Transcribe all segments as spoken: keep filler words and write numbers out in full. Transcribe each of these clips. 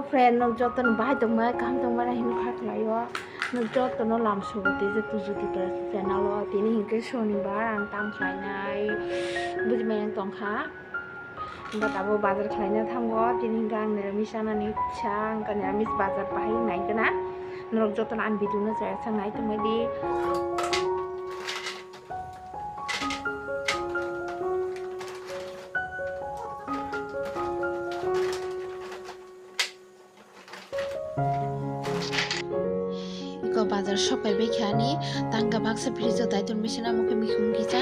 Friend, nok joto no bahai tongmai, kaham tongmai na hinwi kha khlai o. Nok joto no lam sogo tei je tuju tei channel o. Tini hinkhe sonibar ang tam khlainai. Bujimai ang tongkha. Hingkhe tabuk bazar khlaina thango. Tini hinkhe ang niramis chanani cha, hingkhe niramis bazar bahai nai gana. Norok joto no ang video no chaya cha nai tongmai di. Iko bazar sopai bai kha ani tangka baksa fridge o daiton bisina mukhe mikhum kisa.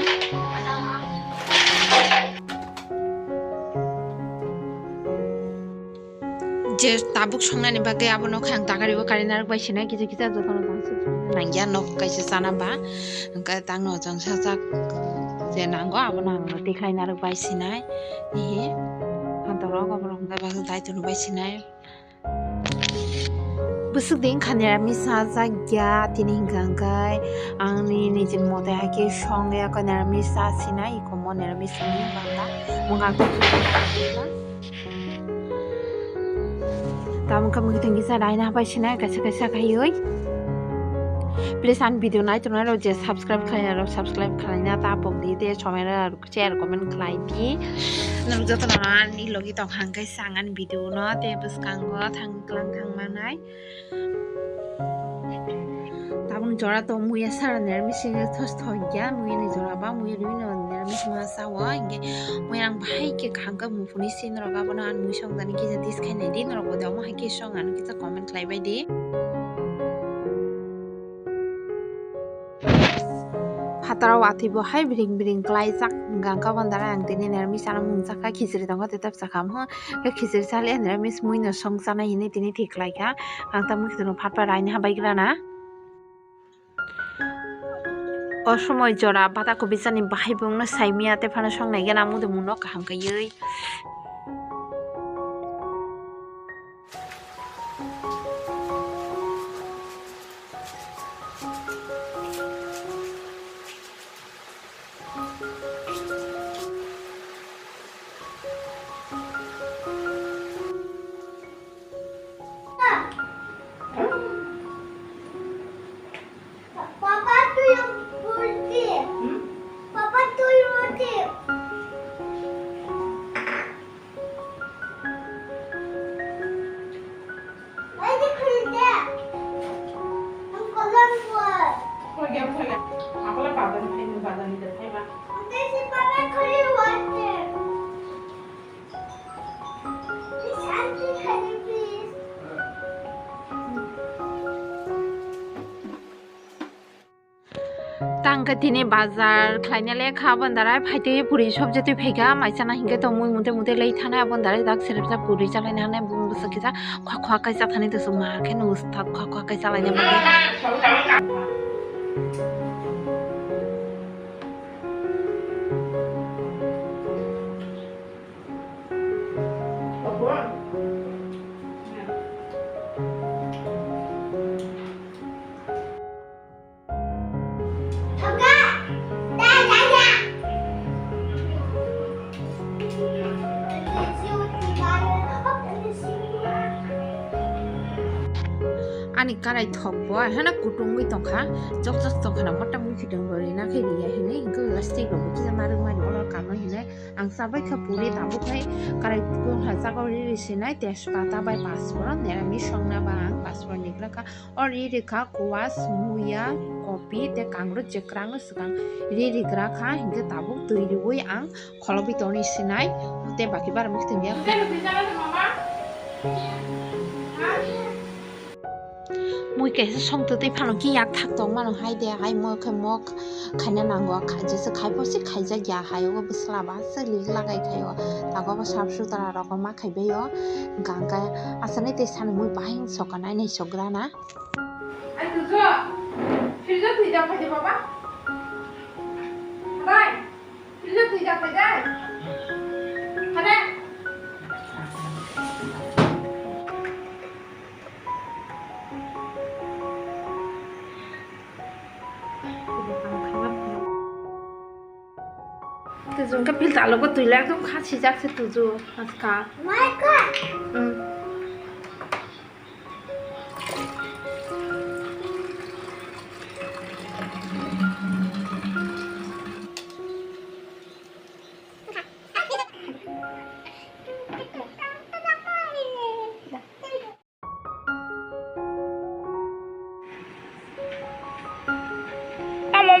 Je tabuk songnani bagwi abono khe ang dagari o kari narwk bai sinai kisa kisa jotono tangsi nangya nok kaisa chana ba hwnkhe tangno chwng sajak je nango abono ang twi khlai narwk bai sinai. Hihi phantok rok oborok hwnkhe baksa daiton bai sinai. Bwswk din kha niramis cha jakya tini hwnkha hwnkhe angni nijini mote haikhe songya khe niramis cha sinai ikomo niramis ni bangla munga. Tamo khe mwkhitwng kisa raina habai sinai kaisa kaisa khaiwi. Please ang video nai tongnai rok je subscribe khlai rok subscribe khlaina ta pok di te somai rok. Share, comment khlai di. Norok jotono ani logi tong hang khe sang ani video no tei bwskango thang klang thang manai. Tabuk jora to muya sara niramis thos thok ya, muya ni jora ba muya rwi no niramis ma sao, hingke muya ang bahai khe kaham khe muphuni si norok abono ani mui song jani kisa dis khai nai di, norok bo de omo hai khe song ano kisa comment khlai bai di. Phataro watwi bo hai bring bring klaijak, hwnkha hwnkha bandara ang tini niramis chana mung jakha, khichiri tongkha tei tep chakha, omo khe khichiri chaliya niramis mui no song chanai hinwi tini thik khlaikha. Ang tamo khitano phatpha raini habai grana. O somoi jora bata kobi chani bahai bongno saimya tei phano song nai gana mudumungno kaham kaiwi. Papa, tu yang putih. Hmm? Papa, tu yang putih. Tang khe tini bazar khlaina le kha, bandara phaitwi puri sobje twi phaikha, mai chana hinkhe tongmui mute mute lei thana, bandara dak serepsa puri chalaina hanai bung bwswk kisa khwa khwa kaisa thani to suma khe nung start khwa khwa kaisa laina bagwi. Ani karai thok bo haino kutungwi tongkha, jok jok tongkha na, motamwi khitong bo rina khe riya hinwi hinkhe plastic rok bo kisa narwkmani oro kamo hinwi. Ang chabai kha puri tabuk hai karai kung hai chago riri sinai tejpata bai pasporon nirami songna ba ang pasporon ni gra kha o riri kha kuas muya kopi tei kangrwi je kwrang no swkang riri gra kha hinkhe tabuk twi riwi ang kholobwi tongni sinai tei baki bara mukhe tongya. Mui kaisa songtwtwi phano khe yak thak tong mano hai de, hai mo khe mo khaina nango, kha-, jesa khai pho se khaijak ya hai o bwsla ba se lik lagai khai o, tago bo sap sutra rok ma khai bai o, hwnkha hwnkhe aswk nai tei sani mui bahai wng soka nai nai sok gra na. Ai tujo, sirjo twi da phai de baba. Bai. Tujung ke pil talo ko tuila ekdom kha sijak se tuju aska. Hmm.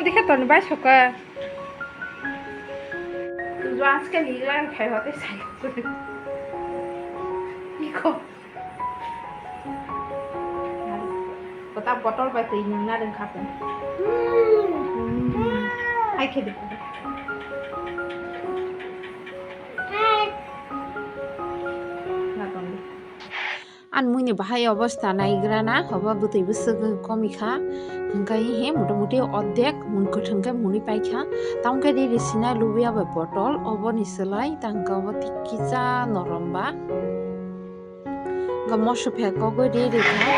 Dikhe toni bai soka. Tuju aske ni lang khai hote sai. Iko. Kota botol bai twi nung na rwng kha tong. Hai khe de. Na tong de. Ani muini bahai obostha naigrana, obo bwtwi bwswk komi kha, hwnkhe he motamuti ordek mun kwthwng khe mwnwi paikha. Tamokhe riri sinai lubiya bai botol, oboni swlai ta hwnkhe obo tikisa norom ba. Hwnkhe moso phek kogwi riri kha,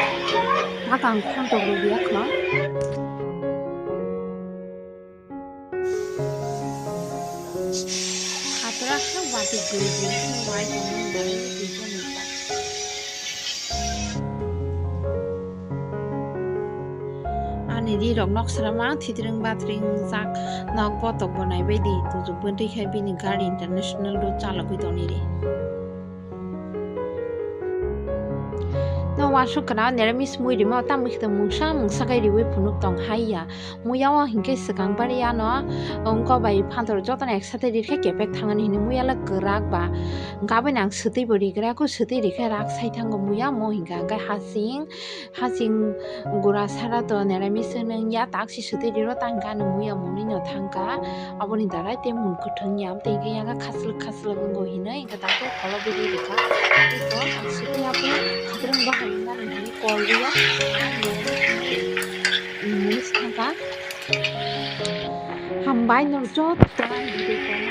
hakang khontok lubiya kha. Hapra khe watwi guri guri khe wai tongmani bagwi twijak ni ta. Ani rirok nok srama thitring batring jak, nok botok bo naibai di, tujuk bwntwi khe bini gari international road chalogwi tongni ri. No wasuk kana neramis mui rima tamo khita mungsa mungsa kai riwi phunuk tong hai ya. Muya o hinkhe swkang bari ano wngkok bai phantor jotono ek sate rirkhe kepek thangani hinwi muya le kwrak ba. Hwnkhe aboni ang swtwi bo rigra kho, swtwi rikhe rak sai thango muya mo hinkha hwnkhe hasing, hasing gura sara to neramis nung ya tak si swtwi riro tang kha ani muya mwnwi no thang kha. Aboni darai tei mun kwthwng ya tei hwnkhe yaga khaslwk khaslwk wngwi hinwi hwnkhe dato kholo bidi rikha. Tei to ang swtwi abo khatrwng bahai nani hinwi kol ria. Ang nung hinwi thang kha. Hambai norok joto ang video kol.